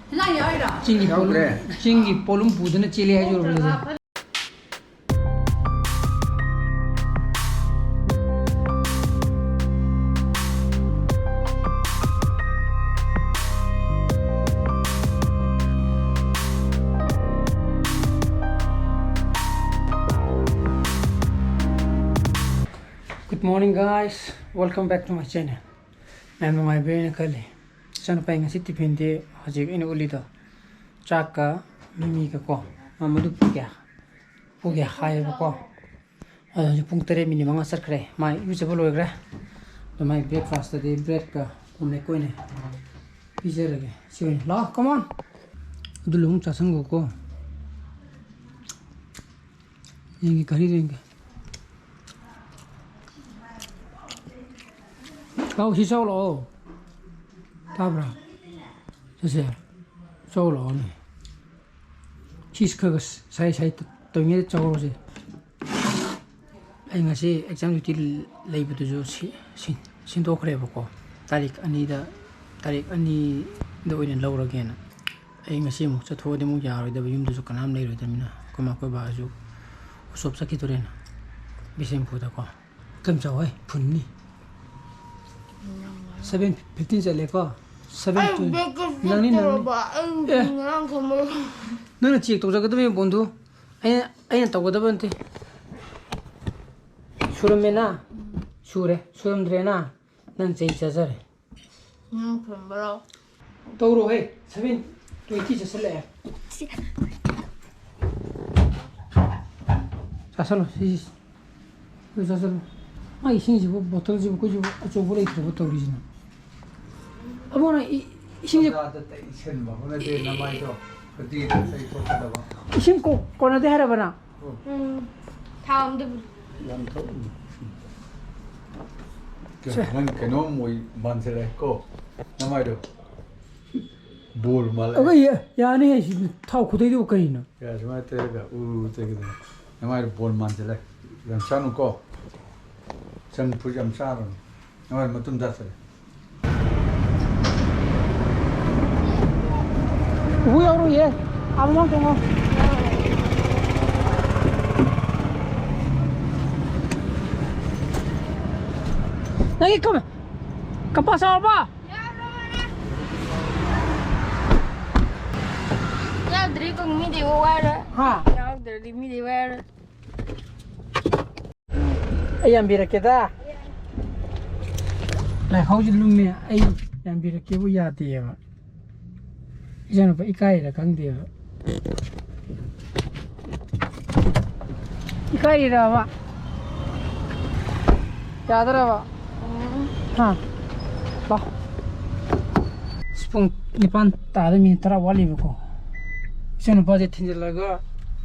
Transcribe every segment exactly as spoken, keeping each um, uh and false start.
ꯆꯤꯡꯒꯤ ꯄꯣꯂꯨꯝ, ꯌꯥꯎꯗ꯭ꯔꯦ꯫ ꯆꯤꯡꯒꯤ ꯄꯣꯂꯨꯝ ꯄꯨꯗꯨꯅ ꯆꯦꯜꯂꯦ ꯍꯥꯏꯗꯣꯔꯕꯅꯤ꯫ Good morning, guys. Welcome back to my channel. ꯃꯌꯥꯝ ꯅꯨꯡꯉꯥꯏꯕꯤꯔꯦꯅ ꯈꯜꯂꯤ꯫ ꯏꯆꯥꯅꯨꯄꯥꯒꯤ ꯉꯁꯤ ꯇꯤꯐꯤꯟꯗꯤ ꯍꯧꯖꯤꯛ ꯑꯩꯅ ꯎꯠꯂꯤꯗꯣ, ꯆꯥꯛꯀ ꯃꯤꯃꯤꯒꯀꯣ, ꯃꯥ ꯃꯗꯨ ꯄꯨꯒꯦ, ꯄꯨꯒꯦ ꯍꯥꯏꯌꯦꯕꯀꯣ꯫ ꯑꯗꯣ ꯍꯧꯖꯤꯛ ꯄꯨꯡ ꯇꯔꯦꯠ ꯃꯤꯅꯤꯠ ꯃꯉꯥ ꯆꯠꯈ꯭ꯔꯦ, ꯃꯥ ꯏꯔꯨꯖꯕ ꯂꯣꯏꯈ꯭ꯔꯦ꯫ ꯑꯗꯣ ꯃꯥꯏ breakfastꯇꯗꯤ breadꯀ omelette ꯑꯣꯏꯅ ꯄꯤꯖꯔꯒꯦ꯫ ꯁꯤ ꯑꯣꯏꯅ ꯂꯥꯛꯑꯣ, come on꯫ ꯑꯗꯨ ꯂꯣꯏ ꯆꯥꯁꯟꯈꯣꯀꯣ꯫ ꯌꯦꯡꯒꯦ, ꯘꯔꯤꯗꯣ ꯌꯦꯡꯒꯦ꯫ ꯂꯥꯛꯑꯣ, ꯁꯤ ꯆꯥꯎ ꯂꯥꯛꯑꯣ꯫ ꯇꯥꯕ꯭ꯔꯥ? ꯆꯠꯁꯦ꯫ ꯆꯥꯎ ꯂꯥꯛꯑꯣꯅꯦ꯫ ꯁꯤꯁ ꯈꯔ ꯈꯔ ꯁꯥꯏ ꯁꯥꯏ ꯇꯧꯔꯤꯉꯩꯗ ꯆꯥꯎꯔꯁꯦ꯫ ꯑꯩ ꯉꯁꯤ exam duty ꯂꯩꯕꯗꯨꯁꯨ ꯁꯤ-, ꯁꯤ-, ꯁꯤꯟꯗꯣꯛꯈ꯭ꯔꯦꯕꯀꯣ꯫ ꯇꯥꯔꯤꯛ ꯑꯅꯤꯗ, ꯇꯥꯔꯤꯛ ꯑꯅꯤꯗ ꯑꯣꯏꯅ ꯂꯧꯔꯒꯦꯅ꯫ ꯑꯩ ꯉꯁꯤ ꯑꯃꯨꯛ ꯆꯠꯊꯣꯛꯑꯗꯤ ꯑꯃꯨꯛ ꯌꯥꯔꯣꯏꯗꯕ, ꯌꯨꯝꯗꯁꯨ ꯀꯅꯥꯝ ꯂꯩꯔꯣꯏꯗꯕꯅꯤꯅ꯫ ꯑꯩꯈꯣꯏ ꯃꯥ ꯑꯩꯈꯣꯏ ꯕꯥꯁꯨ ꯎꯁꯣꯞ ꯆꯠꯈꯤꯗꯣꯔꯦꯅ, ꯕꯤꯁꯦꯝꯄꯨꯔꯗꯀꯣ꯫ ꯀꯩꯝ ꯆꯥꯎ ꯍꯦ, ꯐꯨꯟꯅꯤ꯫ Seven fifteen ꯆꯠꯂꯦꯀꯣ꯫ Seven ꯑꯩ to ꯕꯦꯒꯀ ꯅꯪꯅꯤ, ꯅꯪꯅꯤ꯫ ꯆꯠꯇ꯭ꯔꯕ ꯑꯩ ꯑꯦ꯫ ꯉꯔꯥꯡ ꯈꯪꯕ꯫ ꯅꯪꯅ check ꯇꯧꯖꯒꯗꯕꯅꯤ ꯕꯣꯟꯗꯨ꯫ ꯑꯩꯅ, ꯑꯩꯅ ꯇꯧꯒꯗꯕ ꯅꯠꯇꯦ꯫ ꯁꯨꯔꯝꯃꯦꯅ? ꯁꯨꯔꯦ꯫ ꯁꯨꯔꯝꯗ꯭ꯔꯦꯅ? ꯅꯪ ꯆꯩ ꯆꯥꯖꯔꯦ꯫ ꯅꯪ ꯐꯨꯟꯕ꯭ꯔꯣ? ꯇꯧꯔꯣꯍꯦ, seven twenty ꯆꯠꯁꯜꯂꯛꯑꯦ꯫ ꯆꯥꯁꯜꯂꯣ, ꯁꯤ, ꯁꯤ, ꯁꯤ ꯆꯥꯁꯜꯂꯣ꯫ ꯃꯥ ꯏꯁꯤꯡꯁꯤꯕꯨ, ꯕꯣꯇꯜꯁꯤꯕꯨ ꯑꯩꯈꯣꯏꯁꯤꯕꯨ ꯑꯆꯧꯕ ꯂꯩꯇ꯭ꯔꯕ ꯇꯧꯔꯤꯁꯤꯅ꯫ ꯑꯕꯣꯛꯅ ꯏ-, ꯏꯁꯤꯡꯁꯦ ꯁꯣꯗꯥꯗ ꯇꯩꯁꯟꯕ ꯍꯧꯅꯗꯦ, ꯅꯃꯥꯏꯗꯣ ꯐꯗꯤꯗ ꯇꯩꯊꯣꯛꯀꯗꯕ꯫ ꯏꯁꯤꯡ ꯀꯣ-, ꯀꯣꯟꯅꯗꯦ ꯍꯥꯏꯔꯕ ꯅꯪ? ꯎꯝ, ꯊꯥ ꯑꯝꯗꯕꯨ꯫ ꯌꯥꯝ ꯊꯛꯎ꯫ ꯁꯦ꯫ ꯅꯪ ꯀꯩꯅꯣꯝ ꯑꯣꯏ ꯃꯥꯟꯁꯤꯜꯂꯛꯑꯦ ꯀꯣ, ꯅꯃꯥꯏꯗꯣ꯫ ꯕꯣꯜ ꯃꯥꯜꯂꯦ꯫ ꯑꯒ ꯌꯥ-, ꯌꯥꯅꯤ ꯍꯥꯏꯁꯤ, ꯊꯥꯎ ꯈꯨꯗꯩꯗꯨꯕꯨ ꯀꯔꯤꯅꯣ? ꯌꯥ, ꯁꯨꯃꯥꯏꯅ ꯇꯧꯔꯒ ꯎꯔꯨ ꯇꯧꯔꯒ ꯅꯃꯥꯏꯗꯣ ꯕꯣꯜ ꯃꯥꯟꯁꯤꯜꯂꯦ꯫ ꯌꯥꯝ ꯆꯥꯅꯨꯀꯣ꯫ Junk food ꯌꯥꯝ ꯆꯥꯔꯨꯅꯨ꯫ ꯅꯃꯥꯏ ꯃꯇꯨꯝ ꯇꯥꯁꯤꯜꯂꯦ꯫ ꯍꯨ ꯌꯥꯎꯔꯨꯏꯌꯦ꯫ ꯑꯥ, ꯃꯃꯥꯡ ꯇꯣꯡꯉꯣ꯫ ꯅꯪꯒꯤ ꯀꯝ-, ꯀꯝꯄꯥꯁ ꯌꯥꯎꯔꯕ? ꯌꯥꯎꯗ꯭ꯔꯤ ꯀꯣ, ꯃꯤꯗꯤ ꯋꯥꯔꯦ꯫ ꯍꯥ? ꯌꯥꯎꯗ꯭ꯔꯗꯤ ꯃꯤꯗꯤ ꯋꯥꯔꯦ꯫ ꯑꯩ ꯌꯥꯝꯕꯤꯔꯛꯀꯦꯗ꯫ ꯂꯥꯏꯍꯧꯁꯤ ꯂꯨꯝꯃꯦ, ꯑꯩ ꯌꯥꯝꯕꯤꯔꯛꯀꯦꯕꯨ ꯌꯥꯗꯦꯕ꯫ ꯏꯆꯥꯅꯨꯄꯥ ꯏꯀꯥꯏꯔꯤꯔꯥ ꯈꯪꯗꯦꯕ꯫ ꯏꯀꯥꯏꯔꯤꯔꯕ? ꯌꯥꯗ꯭ꯔꯕ? ꯍꯥ? ꯂꯥꯎ꯫ ꯑꯁ, ꯄꯨꯡ ꯅꯤꯄꯥꯟ ꯇꯥꯗ ꯃꯤꯅꯤꯠ ꯇꯔꯥ ꯋꯥꯠꯂꯤꯕꯀꯣ꯫ ꯏꯆꯥꯅꯨꯄꯥꯁꯦ ꯊꯤꯟꯖꯤꯜꯂꯒ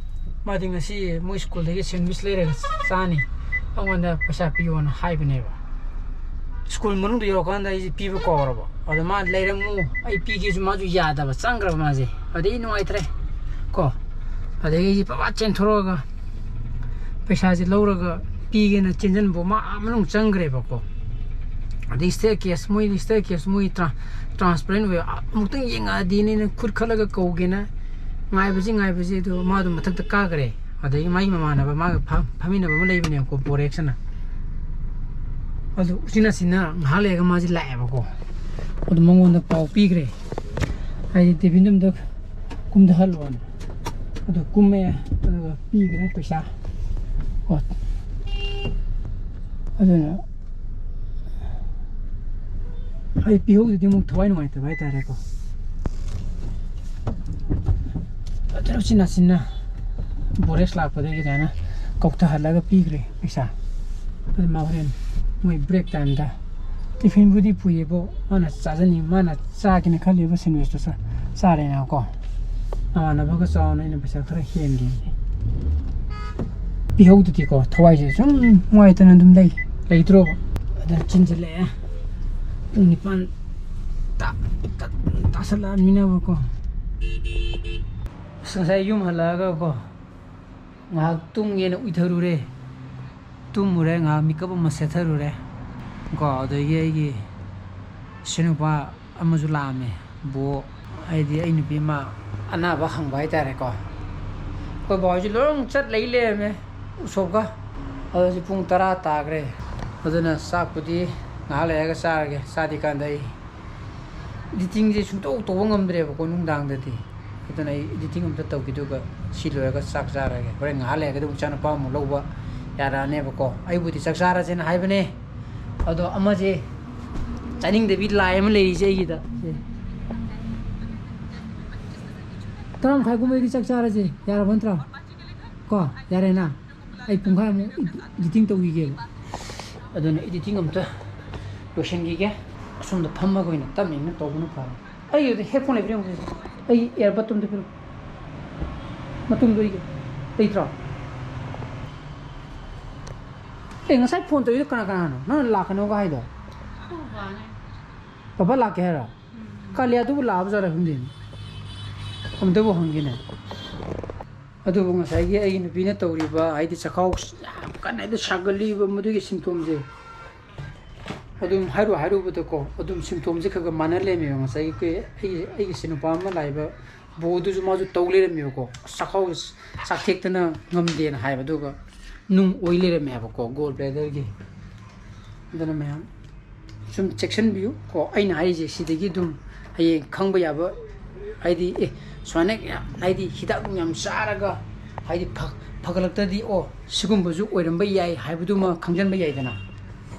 ꯃꯥꯗꯤ ꯉꯁꯤ ꯃꯣꯏ ꯁ꯭ꯀꯨꯜꯗꯒꯤ ꯁꯦꯟꯋꯤꯁ ꯂꯩꯔꯒ ꯆꯥꯅꯤ, ꯑꯩꯉꯣꯟꯗ ꯄꯩꯁꯥ ꯄꯤꯌꯣꯅ ꯍꯥꯏꯕꯅꯦꯕ꯫ ꯁ꯭ꯀꯨꯜ ꯃꯅꯨꯡꯗ ꯌꯧꯔꯀꯥꯟꯗ ꯑꯩꯁꯦ ꯄꯤꯕ ꯀꯥꯎꯔꯕ꯫ ꯑꯗ ꯃꯥ ꯂꯩꯔꯝꯃꯨ, ꯑꯩ ꯄꯤꯒꯦꯁꯨ ꯃꯥꯁꯨ ꯌꯥꯗꯕ, ꯆꯪꯈ꯭ꯔꯕ ꯃꯥꯁꯦ꯫ ꯑꯗꯩ ꯅꯨꯡꯉꯥꯏꯇ꯭ꯔꯦ ꯀꯣ꯫ ꯑꯗꯒꯤ ꯑꯩꯁꯦ ꯄꯕꯥ ꯆꯦꯟꯊꯣꯔꯛꯑꯒ ꯄꯩꯁꯥꯁꯦ ꯂꯧꯔꯒ ꯄꯤꯒꯦꯅ ꯆꯦꯟꯁꯤꯟꯕ, ꯃꯥ ꯑꯥ ꯃꯅꯨꯡ ꯆꯪꯈ꯭ꯔꯦꯕꯀꯣ꯫ ꯑꯗꯩ ꯁ꯭ꯇꯦꯌꯔ ꯀꯦꯁ, ꯃꯣꯏꯗꯤ ꯁ꯭ꯇꯦꯌꯔ ꯀꯦꯁ ꯃꯣꯏ ꯇ꯭ꯔꯥ-, ꯇ꯭ꯔꯥꯟꯁꯄꯔꯦꯟ ꯑꯣꯏꯕ, ꯑꯃꯨꯛꯇꯪ ꯌꯦꯡꯉꯛꯑꯗꯤꯅꯦꯅ ꯈꯨꯠ ꯈꯠꯂꯒ ꯀꯧꯒꯦꯅ ꯉꯥꯏꯕꯁꯤ, ꯉꯥꯏꯕꯁꯤ, ꯑꯗꯨ ꯃꯥꯗꯣ ꯃꯊꯛꯇ ꯀꯥꯈ꯭ꯔꯦ꯫ ꯑꯗꯒꯤ ꯃꯥꯒꯤ ꯃꯃꯥꯟꯅꯕ ꯃꯥꯒ ꯐꯝ-, ꯐꯝꯃꯤꯟꯅꯕ ꯑꯃ ꯂꯩꯕꯅꯦꯕꯀꯣ, ꯕꯣꯔꯦꯛꯁ ꯑꯅ꯫ ꯑꯗꯨ ꯎꯆꯤꯟ ꯅꯥꯆꯤꯟꯅ ꯉꯥꯏꯍꯥꯛ ꯂꯩꯔꯒ ꯃꯥꯁꯦ ꯂꯥꯛꯑꯦꯕꯀꯣ꯫ ꯑꯗꯨ ꯃꯉꯣꯟꯗ ꯄꯥꯎ ꯄꯤꯈ꯭ꯔꯦ, ꯍꯥꯏꯗꯤ ꯗꯦꯕꯤꯟꯗꯣ ꯑꯝꯇ ꯀꯨꯝꯊꯍꯜꯂꯣꯅ꯫ ꯑꯗꯨ ꯀꯨꯝꯃꯛꯑꯦ, ꯑꯗꯨꯒ ꯄꯤꯈ꯭ꯔꯦ ꯄꯩꯁꯥ꯫ ꯀꯣ꯫ ꯑꯗꯨꯅ ꯑꯩ ꯄꯤꯍꯧꯗꯗꯤ ꯑꯃꯨꯛ ꯊꯋꯥꯏ ꯅꯨꯡꯉꯥꯏꯇꯕ ꯍꯥꯏꯇꯥꯔꯦꯀꯣ꯫ ꯑꯗꯨꯅ ꯎꯆꯤꯟ ꯅꯥꯆꯤꯟꯅ ꯕꯣꯔꯦꯛꯁ ꯂꯥꯛꯄꯗꯒꯤ ꯑꯗꯨꯃꯥꯏꯅ ꯀꯧꯊꯍꯜꯂꯒ ꯄꯤꯈ꯭ꯔꯦ ꯄꯩꯁꯥ꯫ ꯑꯗꯨ ꯃꯥ ꯍꯣꯔꯦꯟ ꯃꯣꯏ ꯕ꯭ꯔꯦꯛ ꯇꯥꯏꯝꯗ ꯇꯤꯐꯤꯟꯕꯨꯗꯤ ꯄꯨꯏꯌꯦꯕꯣ, ꯃꯥꯅ ꯆꯥꯖꯅꯤꯡ-, ꯃꯥꯅ ꯆꯥꯒꯦꯅ ꯈꯜꯂꯤꯕ ꯁꯦꯟꯋꯤꯁꯇꯨ ꯆꯥ-, ꯆꯥꯔꯦꯅꯀꯣ꯫ ꯃꯃꯥꯟꯅꯕꯒ ꯆꯥꯎꯅ ꯑꯩꯅ ꯄꯩꯁꯥ ꯈꯔ ꯍꯦꯟꯒꯦ꯫ ꯄꯤꯍꯧꯗꯗꯤꯀꯣ, ꯊꯋꯥꯏꯁꯦ ꯁꯨꯝ ꯅꯨꯡꯉꯥꯏꯇꯅ ꯑꯗꯨꯝ ꯂꯩ, ꯂꯩꯇ꯭ꯔꯣꯕ? ꯑꯗ ꯆꯤꯟꯁꯤꯜꯂꯛꯑꯦ꯫ ꯄꯨꯡ ꯅꯤꯄꯥꯟ ꯇꯥ-, ꯇꯥ-, ꯇꯥꯁꯜꯂꯛꯑꯃꯤꯅꯕꯀꯣ꯫ ꯑꯁ, ꯉꯁꯥꯏ ꯌꯨꯝ ꯍꯜꯂꯛꯑꯒꯀꯣ, ꯉꯥꯏꯍꯥꯛ ꯇꯨꯝꯒꯦꯅ ꯎꯏꯊꯔꯨꯔꯦ꯫ ꯇꯨꯝꯃꯨꯔꯦ, ꯉꯥꯏꯍꯥꯛ ꯃꯤꯀꯞ ꯑꯃ ꯁꯦꯠꯊꯔꯨꯔꯦ ꯀꯣ꯫ ꯑꯗꯒꯤ ꯑꯩꯒꯤ ꯏꯆꯤꯟꯅꯨꯄꯥ ꯑꯃꯁꯨ ꯂꯥꯛꯑꯝꯃꯦ, ꯕꯣ꯫ ꯍꯥꯏꯗꯤ ꯑꯩ ꯅꯨꯄꯤ ꯑꯃ ꯑꯅꯥꯕ ꯍꯪꯕ ꯍꯥꯏꯇꯥꯔꯦꯀꯣ꯫ ꯑꯩꯈꯣꯏ ꯕꯥꯍꯣꯏꯁꯨ ꯂꯣꯏ ꯆꯠ ꯂꯩ ꯂꯩꯔꯝꯃꯦ ꯎꯁꯣꯞꯀ꯫ ꯑꯗꯣ ꯍꯧꯖꯤꯛ ꯄꯨꯡ ꯇꯔꯥ ꯇꯥꯈ꯭ꯔꯦ꯫ ꯑꯗꯨꯅ ꯆꯥꯛꯄꯨꯗꯤ ꯉꯥꯏꯍꯥꯛ ꯂꯩꯔꯒ ꯆꯥꯔꯒꯦ꯫ ꯆꯥꯗ꯭ꯔꯤꯀꯥꯟꯗ ꯑꯩ ꯏꯗꯤꯇꯤꯡꯁꯦ ꯁꯨꯡꯇꯧ ꯇꯧꯕ ꯉꯝꯗ꯭ꯔꯦꯕꯀꯣ ꯅꯨꯡꯗꯥꯡꯗꯗꯤ꯫ ꯑꯗꯨꯅ ꯑꯩ ꯏꯗꯤꯇꯤꯡ ꯑꯝꯇ ꯇꯧꯈꯤꯗꯨꯒ ꯁꯤ ꯂꯣꯏꯔꯒ ꯆꯥꯛ ꯆꯥꯔꯒꯦ꯫ ꯍꯣꯔꯦꯟ ꯉꯥꯏꯍꯥꯛ ꯂꯩꯔꯒꯗꯤ ꯑꯃꯨꯛ ꯏꯆꯥꯅꯨꯄꯥ ꯑꯃꯨꯛ ꯂꯧꯕ ꯌꯥꯔꯛꯑꯅꯦꯕꯀꯣ꯫ ꯑꯩꯕꯨꯗꯤ ꯆꯥꯛ ꯆꯥꯔꯁꯦꯅ ꯍꯥꯏꯕꯅꯦ꯫ ꯑꯗꯣ ꯑꯃꯁꯦ ꯆꯥꯅꯤꯡꯗꯕꯤ ꯂꯥꯏ ꯑꯃ ꯂꯩꯔꯤꯁꯦ ꯑꯩꯒꯤꯗ꯫ ꯁꯦ꯫ ꯇꯔꯥ ꯃꯈꯥꯏꯒꯨꯝꯕꯗꯤ ꯆꯥꯛ ꯆꯥꯔꯁꯦ꯫ ꯌꯥꯔꯕ ꯅꯠꯇ꯭ꯔꯣ? ꯀꯣ? ꯌꯥꯔꯦꯅ? ꯑꯩ ꯄꯨꯡꯈꯥꯏꯃꯨꯛ ꯏꯗꯤꯇꯤꯡ ꯇꯧꯈꯤꯒꯦꯕ꯫ ꯑꯗꯨꯅ ꯏꯗꯤꯇꯤꯡ ꯑꯝꯇ ꯂꯣꯏꯁꯤꯟꯈꯤꯒꯦ꯫ ꯑꯁꯣꯝꯗ ꯐꯝꯃꯒ ꯑꯣꯏꯅ ꯇꯞꯅ ꯏꯪꯅ ꯇꯧꯕꯅ ꯐꯔꯦ꯫ ꯑꯩꯒꯤꯗꯤ ꯍꯦꯠꯐꯣꯟ ꯂꯩꯕ꯭ꯔꯥ ꯌꯦꯡꯉꯨꯁꯦ꯫ ꯑꯩꯒꯤ ꯏꯌꯥꯔꯕꯠꯇꯣ ꯑꯝꯇ ꯄꯤꯔꯛꯑꯣ꯫ ꯃꯇꯨꯝꯗꯣ ꯑꯩꯒꯤ ꯂꯩꯇ꯭ꯔꯣ? ꯑꯦ, ꯉꯁꯥꯏ ꯐꯣꯟ ꯇꯧꯔꯤꯗꯣ ꯀꯅꯥ ꯀꯅꯥꯅꯣ? ꯅꯪꯅ ꯂꯥꯛꯀꯅꯣꯒ ꯍꯥꯏꯗꯣ? ꯄꯥꯄꯥ ꯂꯥꯛꯀꯦ ꯍꯥꯏꯔꯣ? ꯀꯥꯂꯤꯌꯥꯗꯨꯕꯨ ꯂꯥꯛꯑꯕ ꯖꯥꯠꯂ ꯈꯪꯗꯦꯅꯦ꯫ ꯑꯝꯇꯕꯨ ꯍꯪꯒꯦꯅꯦ꯫ ꯑꯗꯨꯕꯨ ꯉꯁꯥꯏꯒꯤ ꯑꯩꯒꯤ ꯅꯨꯄꯤꯅ ꯇꯧꯔꯤꯕ, ꯍꯥꯏꯗꯤ ꯆꯈꯥꯎ ꯌꯥꯝ ꯀꯟꯅ ꯍꯦꯛꯇ ꯁꯥꯒꯠꯂꯤꯕ ꯃꯗꯨꯒꯤ ꯁꯤꯝꯇꯣꯝꯁꯦ, ꯑꯗꯨꯝ ꯍꯥꯏꯔꯨ ꯍꯥꯏꯔꯨꯕꯗꯀꯣ, ꯑꯗꯨꯝ ꯁꯤꯝꯇꯣꯝꯁꯦ ꯈꯔ ꯈꯔ ꯃꯥꯟꯅ ꯂꯩꯔꯝꯃꯦꯕ꯫ ꯉꯁꯥꯏꯒꯤ ꯑꯩꯈꯣꯏ, ꯑꯩꯒꯤ, ꯑꯩꯒꯤ ꯏꯆꯤꯟ ꯅꯨꯄꯥ ꯑꯃ ꯂꯥꯛꯏꯕ ꯕꯣꯗꯨꯁꯨ ꯃꯥꯁꯨ ꯇꯧ ꯂꯩꯔꯝꯃꯦꯕꯀꯣ꯫ ꯆꯈꯥꯎ ꯆꯥꯛꯊꯦꯛꯇꯅ ꯉꯝꯗꯦꯅ ꯍꯥꯏꯕ, ꯑꯗꯨꯒ ꯅꯨꯡ ꯑꯣꯏ ꯂꯩꯔꯝꯃꯦ ꯍꯥꯏꯕꯀꯣ, ꯒꯣꯜ ꯕ꯭ꯂꯦꯗꯔꯒꯤ꯫ ꯑꯗꯨꯅ ꯃꯌꯥꯝ ꯁꯨꯝ ꯆꯦꯛꯁꯤꯟꯕꯤꯌꯨ ꯀꯣ꯫ ꯑꯩꯅ ꯍꯥꯏꯔꯤꯁꯦ ꯁꯤꯗꯒꯤ ꯑꯗꯨꯝ ꯍꯌꯦꯡ ꯈꯪꯕ ꯌꯥꯕ, ꯍꯥꯏꯗꯤ, ꯑꯦ, ꯁꯨꯃꯥꯏꯅ ꯌꯥꯝ, ꯍꯥꯏꯗꯤ, ꯍꯤꯗꯥꯛ ꯅꯨꯡ ꯌꯥꯝ ꯆꯥꯔꯒ, ꯍꯥꯏꯗꯤ, ꯐ-, ꯐꯒꯠꯂꯛꯇ꯭ꯔꯗꯤ, ꯑꯣ, ꯁꯤꯒꯨꯝꯕꯁꯨ ꯑꯣꯏꯔꯝꯕ ꯌꯥꯏ ꯍꯥꯏꯕꯗꯨꯃ ꯈꯪꯖꯤꯟꯕ ꯌꯥꯏꯗꯅ꯫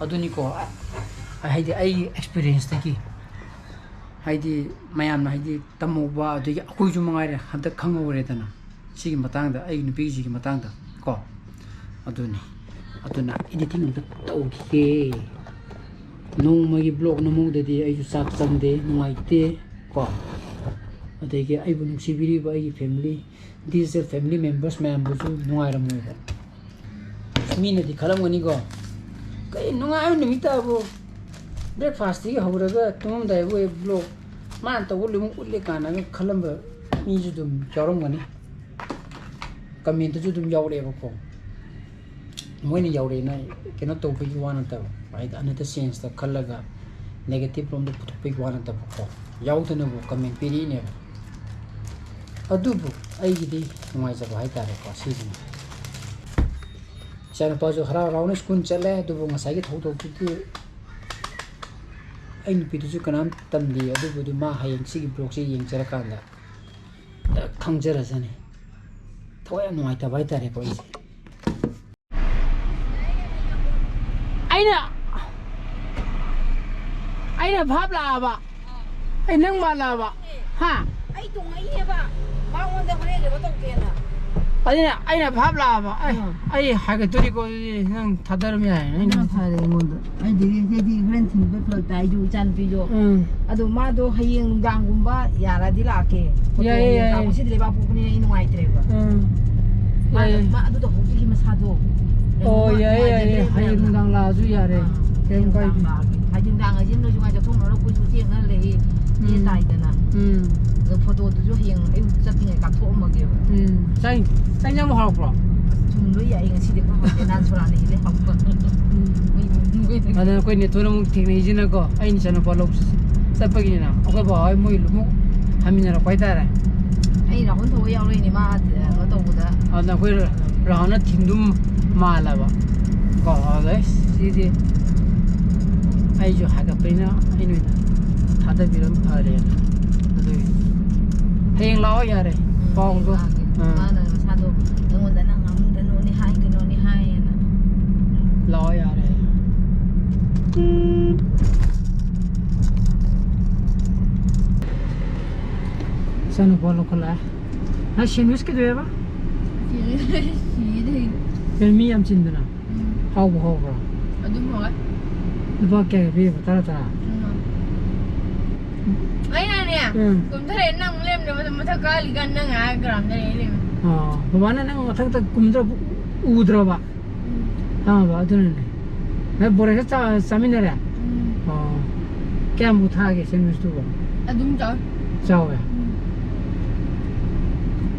ꯑꯗꯨꯅꯤꯀꯣ, ꯑ-, ꯍꯥꯏꯗꯤ, ꯑꯩꯒꯤ ꯑꯦꯛꯁꯄꯤꯔꯤꯌꯦꯟꯁꯇꯒꯤ, ꯍꯥꯏꯗꯤ, ꯃꯌꯥꯝꯅ, ꯍꯥꯏꯗꯤ, ꯇꯝꯍꯧꯕ, ꯑꯗꯒꯤ ꯑꯩꯈꯣꯏꯁꯨ ꯃꯉꯥꯏꯔꯦ ꯍꯟꯗꯛ ꯈꯪꯍꯧꯔꯦꯗꯅ꯫ ꯁꯤꯒꯤ ꯃꯇꯥꯡꯗ, ꯑꯩꯒꯤ ꯅꯨꯄꯤꯁꯤꯒꯤ ꯃꯇꯥꯡꯗ ꯀꯣ꯫ ꯑꯗꯨꯅꯤ꯫ ꯑꯗꯨꯅ ꯏꯗꯤꯇꯤꯡ ꯑꯝꯇ ꯇꯧꯈꯤꯒꯦ꯫ ꯅꯣꯡꯃꯒꯤ ꯕ꯭ꯂꯣꯛ ꯅꯝꯍꯧꯗꯗꯤ ꯑꯩꯁꯨ ꯆꯥꯛ ꯆꯪꯗꯦ, ꯅꯨꯡꯉꯥꯏꯇꯦ ꯀꯣ꯫ ꯑꯗꯒꯤ ꯑꯩꯕꯨ ꯅꯨꯡꯁꯤꯕꯤꯔꯤꯕ ꯑꯩꯒꯤ ꯐꯦꯃꯤꯂꯤ, ꯗꯤꯖꯤꯇꯦꯜ ꯐꯦꯃꯤꯂꯤ ꯃꯦꯝꯕꯔꯁ ꯃꯌꯥꯝꯕꯨꯁꯨ ꯅꯨꯡꯉꯥꯏꯔꯝꯃꯣꯏꯕ꯫ ꯃꯤꯅꯗꯤ ꯈꯜꯂꯝꯒꯅꯤꯀꯣ, "ꯀꯩ ꯅꯨꯡꯉꯥꯏꯕ ꯅꯨꯃꯤꯠ ꯇꯥꯕꯨ, ꯕ꯭ꯔꯦꯛꯐꯥꯁꯇꯒꯤ ꯍꯧꯔꯒ ꯇꯨꯝꯃꯝꯗꯥꯏꯕꯨ ꯕ꯭ꯂꯣꯛ ꯃꯥꯅ ꯇꯧꯕ ꯂꯣꯏꯅꯃꯛ ꯎꯠꯂꯦ" ꯀꯥꯏꯅꯒ ꯈꯜꯂꯝꯕ ꯃꯤꯁꯨ ꯑꯗꯨꯝ ꯌꯥꯎꯔꯝꯒꯅꯤ꯫ ꯀꯃꯦꯟꯇꯁꯨ ꯑꯗꯨꯝ ꯌꯥꯎꯔꯛꯑꯦꯕꯀꯣ꯫ ꯃꯣꯏꯅ ꯌꯥꯎꯔꯛꯑꯦꯅ ꯀꯩꯅꯣ ꯇꯧꯕꯒꯤ ꯋꯥ ꯅꯠꯇꯕ, ꯍꯥꯏꯗꯤ ꯑꯅꯗꯔ ꯁꯦꯟꯁꯇ ꯈꯜꯂꯒ ꯅꯦꯒꯦꯇꯤꯞ ꯂꯣꯝꯗ ꯄꯨꯊꯣꯛꯄꯒꯤ ꯋꯥ ꯅꯠꯇꯕꯀꯣ꯫ ꯌꯥꯎꯗꯅꯕꯨ ꯀꯃꯦꯟ ꯄꯤꯔꯛꯏꯅꯦꯕ꯫ ꯑꯗꯨꯕꯨ ꯑꯩꯒꯤꯗꯤ ꯅꯨꯡꯉꯥꯏꯖꯕ ꯍꯥꯏꯇꯥꯔꯦꯀꯣ ꯁꯤꯁꯤꯅ꯫ ꯏꯆꯥꯅꯨꯄꯥꯁꯨ ꯍꯔꯥꯎ ꯍꯔꯥꯎꯅ ꯁ꯭ꯀꯨꯜ ꯆꯠꯂꯦ꯫ ꯑꯗꯨꯕꯨ ꯉꯁꯥꯏꯒꯤ ꯊꯧꯗꯣꯛꯇꯨꯗꯤ ꯑꯩ ꯅꯨꯄꯤꯗꯨꯁꯨ ꯀꯅꯥꯝ ꯇꯝꯗꯦ꯫ ꯑꯗꯨꯕꯨꯗꯤ ꯃꯥ ꯍꯌꯦꯡ ꯁꯤꯒꯤ ꯕ꯭ꯂꯣꯛꯁꯦ ꯌꯦꯡꯖꯔꯀꯥꯟꯗ ꯈꯪꯖꯔꯁꯅꯤ꯫ ꯊꯋꯥꯏ ꯌꯥꯝ ꯅꯨꯡꯉꯥꯏꯇꯕ ꯍꯥꯏꯇꯥꯔꯦꯀꯣ ꯑꯩꯁꯦ꯫ ꯑꯩꯅ ꯑꯩꯅ ꯚꯥꯞ ꯂꯥꯛꯑꯕ꯫ ꯑꯩ ꯅꯪ ꯃꯥꯜꯂꯛꯑꯕ꯫ ꯍꯥ? ꯑꯩ ꯇꯣꯡꯉꯛꯏꯅꯦꯕ꯫ ꯃꯉꯣꯟꯗ ꯍꯣꯔꯦꯟ ꯀꯩꯅꯣ ꯇꯧꯒꯦꯅ꯫ ꯑꯗꯨꯅ ꯑꯩꯅ ꯚꯥꯞ ꯂꯥꯛꯑꯕ꯫ ꯑꯩ ꯑꯥ꯫ ꯑꯩ ꯍꯥꯏꯒꯠꯇꯣꯔꯤꯀꯣ꯫ ꯑꯗꯨꯗꯤ ꯅꯪ ꯊꯥꯗꯔꯝ ꯌꯥꯔꯦ꯫ ꯅꯪ ꯑꯗꯨꯅ ꯐꯔꯦ ꯑꯩꯉꯣꯟꯗ꯫ ꯑꯩꯗꯤ ꯍꯥꯏꯗꯤ ꯍꯣꯔꯦꯟ ꯊꯤꯟꯕ ꯐꯔꯛ ꯇꯥꯏ ꯑꯩꯁꯨ ꯏꯆꯥꯅꯨꯄꯤꯗꯣ꯫ ꯎꯝ꯫ ꯑꯗꯣ ꯃꯥꯗꯣ ꯍꯌꯦꯡ ꯅꯨꯡꯗꯥꯡꯒꯨꯝꯕ ꯌꯥꯔꯗꯤ ꯂꯥꯛꯀꯦ꯫ ꯐꯣꯇꯣ ꯌꯥꯏꯌꯦ, ꯌꯦꯡꯉꯒ꯫ ꯌꯥꯏꯌꯦ꯫ ꯉꯁꯤꯗꯤ ꯂꯩꯕꯥꯛ ꯄꯣꯛꯄꯅꯤꯅ ꯑꯩ ꯅꯨꯡꯉꯥꯏꯇ꯭ꯔꯦꯕ꯫ ꯎꯝ꯫ ꯃꯥꯗꯣ ꯌꯥꯏꯌꯦ꯫ ꯃꯥ ꯑꯗꯨꯗꯣ ꯍꯧꯖꯤꯛꯀꯤ ꯃꯁꯥꯗꯣ ꯑꯣ, ꯀꯩꯅꯣ ꯌꯥꯏꯌꯦ, ꯌꯥꯏꯌꯦ꯫ ꯅꯨꯡꯉꯥꯏꯖꯗ꯭ꯔꯦ ꯍꯌꯦꯡ ꯃꯌꯥꯝꯅ꯫ ꯅꯨꯡꯗꯥꯡ ꯂꯥꯛꯑꯁꯨ ꯌꯥꯔꯦ꯫ ꯑꯥ꯫ ꯀꯩꯝ ꯍꯌꯦꯡ ꯅꯨꯡꯗꯥꯡ ꯀꯥꯏꯗꯦ꯫ ꯂꯥꯛꯑꯒꯦ꯫ ꯍꯥꯏꯗꯤ ꯅꯨꯡꯗꯥꯡ ꯍꯥꯏꯁꯦ ꯅꯣꯏꯁꯨ ꯉꯥꯏ ꯆꯠꯊꯣꯛꯅꯔ ꯑꯩꯈꯣꯏꯁꯨ ꯊꯦꯡꯅ ꯂꯩ꯫ ꯎꯝ꯫ ꯇꯥꯏꯗꯅ꯫ ꯎꯝ꯫ ꯑꯗꯣ ꯐꯣꯇꯣꯗꯨꯁꯨ ꯍꯌꯦꯡ ꯑꯌꯨꯛ ꯆꯠꯇ꯭ꯔꯤꯉꯩ ꯀꯥꯞꯊꯣꯛꯑꯝꯃꯒꯦꯕ꯫ ꯎꯝ꯫ ꯆꯥꯛ ꯆꯥꯛ ꯏꯟꯖꯥꯡꯕꯨ ꯍꯥꯎꯔꯛꯄ꯭ꯔꯣ? ꯑꯁ, ꯊꯨꯝ ꯂꯣꯏ ꯌꯥꯛꯑꯦ ꯉꯁꯤꯗꯤ꯫ ꯑꯩꯈꯣꯏ ꯍꯣꯁꯇꯦꯜ ꯅꯥꯟ ꯁꯣꯔꯥꯅ ꯍꯦꯜꯂꯦ ꯍꯥꯎꯕ꯫ ꯎꯝ꯫ ꯃꯣꯏ ꯏꯃꯨꯡ ꯃꯣꯏ ꯑꯗ ꯑꯩꯈꯣꯏ ꯅꯦꯇꯣꯟ ꯑꯃꯨꯛ ꯊꯦꯡꯅꯩꯁꯤꯅꯀꯣ, ꯑꯩꯅ ꯏꯆꯥꯅꯨꯄꯥ ꯂꯧꯕ ꯆꯠꯄꯒꯤꯅꯤꯅ ꯑꯩꯈꯣꯏ ꯕꯕꯥ ꯍꯣꯏ ꯃꯣꯏ ꯑꯃꯨꯛ ꯍꯟꯃꯤꯟꯅꯔꯛꯄ ꯍꯥꯏꯇꯥꯔꯦ꯫ ꯑꯩ ꯔꯥꯍꯨꯜ ꯊꯧꯕ ꯌꯥꯎꯔꯛꯏꯅꯦ ꯃꯥ ꯀꯩꯅꯣ ꯇꯧꯕꯗ꯫ ꯑꯗꯨꯅ ꯑꯩꯈꯣꯏ ꯔꯥꯍꯨꯜꯅ ꯊꯤꯟꯗꯨꯝ ꯃꯥꯜꯂꯕ ꯀꯣ꯫ ꯑꯗ ꯑꯩꯁ ꯁꯤꯗꯤ ꯑꯩꯁꯨ ꯍꯥꯏꯒꯠꯄꯅꯤꯅ ꯑꯩꯅ ꯑꯣꯏꯅ ꯊꯥꯗꯕꯤꯔꯝ ꯐꯔꯦꯅ꯫ ꯑꯗꯨꯒꯤ ꯍꯌꯦꯡ ꯂꯥꯛꯑꯣ ꯌꯥꯔꯦ꯫ ꯎꯝ, ꯄꯥꯎꯗꯣ꯫ ꯂꯥꯛꯑꯒꯦ꯫ ꯑꯥ꯫ ꯃꯥꯅ ꯃꯁꯥꯗꯣ ꯑꯩꯉꯣꯟꯗ ꯅꯪ ꯉꯥꯡꯅꯤꯡꯗꯅꯣꯅꯦ ꯍꯥꯏꯒꯅꯣꯅꯦ ꯍꯥꯏꯌꯦꯅ꯫ ꯂꯥꯛꯑꯣ ꯌꯥꯔꯦ꯫ ꯏꯆꯥꯅꯨꯄꯥ ꯂꯧꯈꯠꯂꯛꯑꯦ꯫ ꯅꯪ ꯁꯦꯟꯋꯤꯁ ꯀꯩꯗꯧꯋꯦꯕ? ꯁꯤꯔꯦ꯫ ꯀꯩꯅꯣ ꯃꯤ ꯌꯥꯝ ꯆꯤꯟꯗꯅ? ꯎꯝ꯫ ꯍꯥꯎꯕꯨ ꯍꯥꯎꯕ꯭ꯔꯣ? ꯑꯗꯨꯝ ꯍꯥꯎꯋꯦ꯫ ꯂꯨꯄꯥ ꯀꯌꯥꯒꯤ ꯄꯤꯔꯤꯕ? ꯇꯔꯥ, ꯇꯔꯥ? ꯎꯝ꯫ ꯑꯩꯅꯅꯦ, ꯎꯝ꯫ ꯀꯨꯝꯊꯔꯛꯑꯦ, ꯅꯪ ꯑꯃꯨꯛ ꯂꯩꯔꯝꯗ꯭ꯔꯦ, ꯃꯊꯛ, ꯃꯊꯛ ꯀꯥꯍꯜꯂꯤꯀꯥꯟ ꯅꯪ ꯉꯥꯏꯍꯥꯛ ꯒ꯭ꯔꯥꯎꯟꯗ ꯂꯩ ꯂꯩꯔꯝꯃꯦ꯫ ꯑꯣ, ꯕꯕꯥꯅ ꯅꯪ ꯃꯊꯛꯇ ꯀꯨꯝꯊꯔꯛꯄ ꯎꯗ꯭ꯔꯕ? ꯎꯝ꯫ ꯈꯪꯉꯕ? ꯑꯗꯨꯅꯅꯦ꯫ ꯅꯣꯏ ꯕꯣꯔꯦꯁꯀ ꯆꯥ-, ꯆꯥꯃꯤꯟꯅꯔꯦ? ꯎꯝ꯫ ꯑꯣ꯫ ꯀꯌꯥꯃꯨꯛ ꯊꯥꯒꯦ ꯁꯦꯟꯋꯤꯁꯇꯨꯕꯣ? ꯑꯗꯨꯝ ꯆꯥꯎꯋꯦ꯫ ꯆꯥꯎꯋꯦ? ꯎꯝ꯫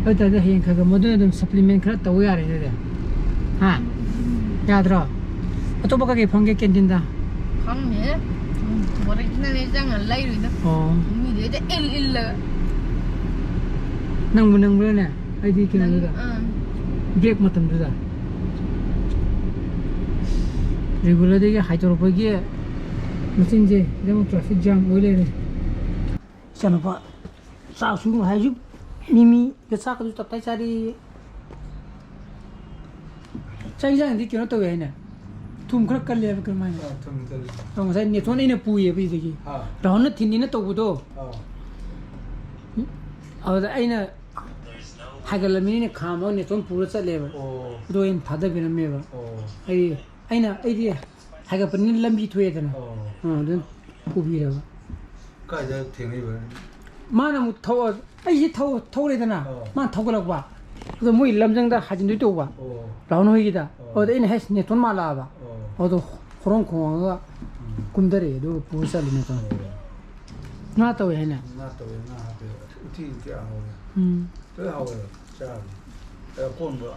ꯑꯗꯨ ꯑꯣꯏ ꯇꯥꯔꯗꯤ ꯍꯌꯦꯡ ꯈꯔ ꯈꯔ ꯃꯗꯨꯅ ꯑꯗꯨꯝ ꯁꯄ꯭ꯂꯤꯃꯦꯟ ꯈꯔ ꯇꯧ ꯌꯥꯔꯦ ꯑꯗꯨꯗꯤ꯫ ꯍꯥ? ꯎꯝ꯫ ꯌꯥꯗ꯭ꯔꯣ? ꯑꯇꯣꯞꯄ ꯀꯩꯀꯩ ꯐꯪꯒꯦ ꯀꯦꯟꯇꯤꯟꯗ? ꯈꯪꯗꯦ꯫ ꯑꯣꯔꯤꯖꯤꯅꯦꯜꯅꯦ ꯆꯪꯉ ꯂꯩꯔꯨꯏꯗꯣ꯫ ꯑꯣ꯫ ꯃꯤꯗꯩꯗ ꯏꯜ ꯏꯜꯂꯒ꯫ ꯅꯪꯕꯨ ꯅꯪꯕ꯭ꯔꯥꯅꯦ? ꯑꯩꯗꯤ ꯀꯩꯅꯣꯗꯨꯗ꯫ ꯅꯪ, ꯑꯥ꯫ ꯕ꯭ꯔꯦꯛ ꯃꯇꯝꯗꯨꯗ꯫ ꯔꯤꯒꯨꯂꯔꯗꯒꯤ ꯍꯥꯏꯗꯣꯔꯛꯄꯒꯤ ꯃꯆꯤꯟꯁꯦ ꯏꯅꯝꯃ ꯇ꯭ꯔꯥꯐꯤꯛ ꯖꯥꯝ ꯑꯣꯏ ꯂꯩꯔꯦ꯫ ꯏꯆꯥꯅꯨꯄꯥ ꯆꯥꯛꯁꯨ ꯉꯁꯥꯏꯁꯨ ꯃꯤꯃꯤꯒ ꯆꯥꯛꯀꯁꯨ ꯇꯞꯇꯥꯏ ꯆꯥꯔꯤ꯫ ꯆꯥꯛ ꯏꯟꯖꯥꯡꯗꯤ ꯀꯩꯅꯣ ꯇꯧꯋꯦ ꯍꯥꯏꯅꯦ? ꯊꯨꯝ ꯈꯔ ꯀꯜꯂꯦ ꯍꯥꯏꯕ ꯀꯔꯝ ꯍꯥꯏꯅ? ꯑꯥ, ꯊꯨꯝ ꯀꯜꯂꯤ꯫ ꯑꯗꯣ ꯉꯁꯥꯏ ꯅꯦꯇꯣꯟ ꯑꯩꯅ ꯄꯨꯏꯌꯦꯕ ꯁꯤꯗꯒꯤ꯫ ꯑꯥ꯫ ꯔꯥꯍꯨꯜꯅ ꯊꯤꯟꯅꯤꯅ ꯇꯧꯕꯗꯣ꯫ ꯑꯥ꯫ ꯑꯗꯨꯗ ꯑꯩꯅ ꯍꯥꯏꯒꯠꯂꯝꯃꯤꯅ ꯈꯥꯝꯃꯒ ꯅꯦꯇꯣꯟ ꯄꯨꯔ ꯆꯠꯂꯦꯕ꯫ ꯑꯣ꯫ ꯑꯗꯣ ꯑꯩꯅ ꯊꯥꯗꯕꯤꯔꯝꯃꯦꯕ꯫ ꯑꯣ꯫ ꯑꯩ, ꯑꯩꯅ, ꯑꯩꯗꯤ ꯍꯥꯏꯒꯠꯄꯅꯤꯅ ꯂꯝꯕꯤ ꯊꯣꯛꯑꯦꯗꯅ꯫ ꯑꯣ꯫ ꯑꯥ, ꯑꯗꯨꯝ ꯄꯨꯕꯤꯔꯕ꯫ ꯀꯥꯏꯗ ꯊꯦꯡꯅꯩꯕ? ꯃꯥꯅ ꯑꯃꯨꯛ ꯊꯧ-, ꯑꯩꯁꯤ ꯊꯧ-, ꯊꯧꯔꯦꯗꯅ, ꯑꯣ꯫ ꯃꯥꯅ ꯊꯧꯒꯠꯂꯛꯄ꯫ ꯑꯗꯣ ꯃꯣꯏ ꯂꯝꯖꯪꯗ ꯍꯥꯏꯖꯤꯟꯗꯣꯏ ꯇꯧꯕ꯫ ꯑꯣ꯫ ꯔꯥꯍꯨꯜ ꯍꯣꯏꯒꯤꯗ꯫ ꯑꯣ꯫ ꯑꯗꯨꯗ ꯑꯩꯅ, "ꯍꯦꯁ, ꯅꯦꯇꯣꯟ ꯃꯥꯜꯂꯛꯑꯕ"꯫ ꯑꯣ꯫ ꯑꯗꯣ ꯍꯣꯔꯣꯟ ꯈꯣꯡꯉꯒ ꯎꯝ꯫ ꯀꯨꯝꯊꯔꯛꯑꯦ, ꯑꯗꯨꯒ ꯄꯨꯔ ꯆꯠꯂꯦ ꯅꯦꯇꯣꯟ꯫ ꯑꯣ꯫ ꯉꯥ ꯇꯧꯋꯦ ꯍꯥꯏꯅ? ꯉꯥ ꯇꯧꯋꯦ, ꯉꯥ ꯍꯥꯞꯄꯦ꯫ ꯎꯇꯤ, ꯎꯇꯤ ꯍꯥꯎꯋꯦ꯫ ꯎꯝ꯫ ꯂꯣꯏ ꯍꯥꯎꯋꯦ꯫ ꯆꯥꯕꯗꯤ꯫ ꯑꯗꯣ ꯑꯀꯣꯟꯕ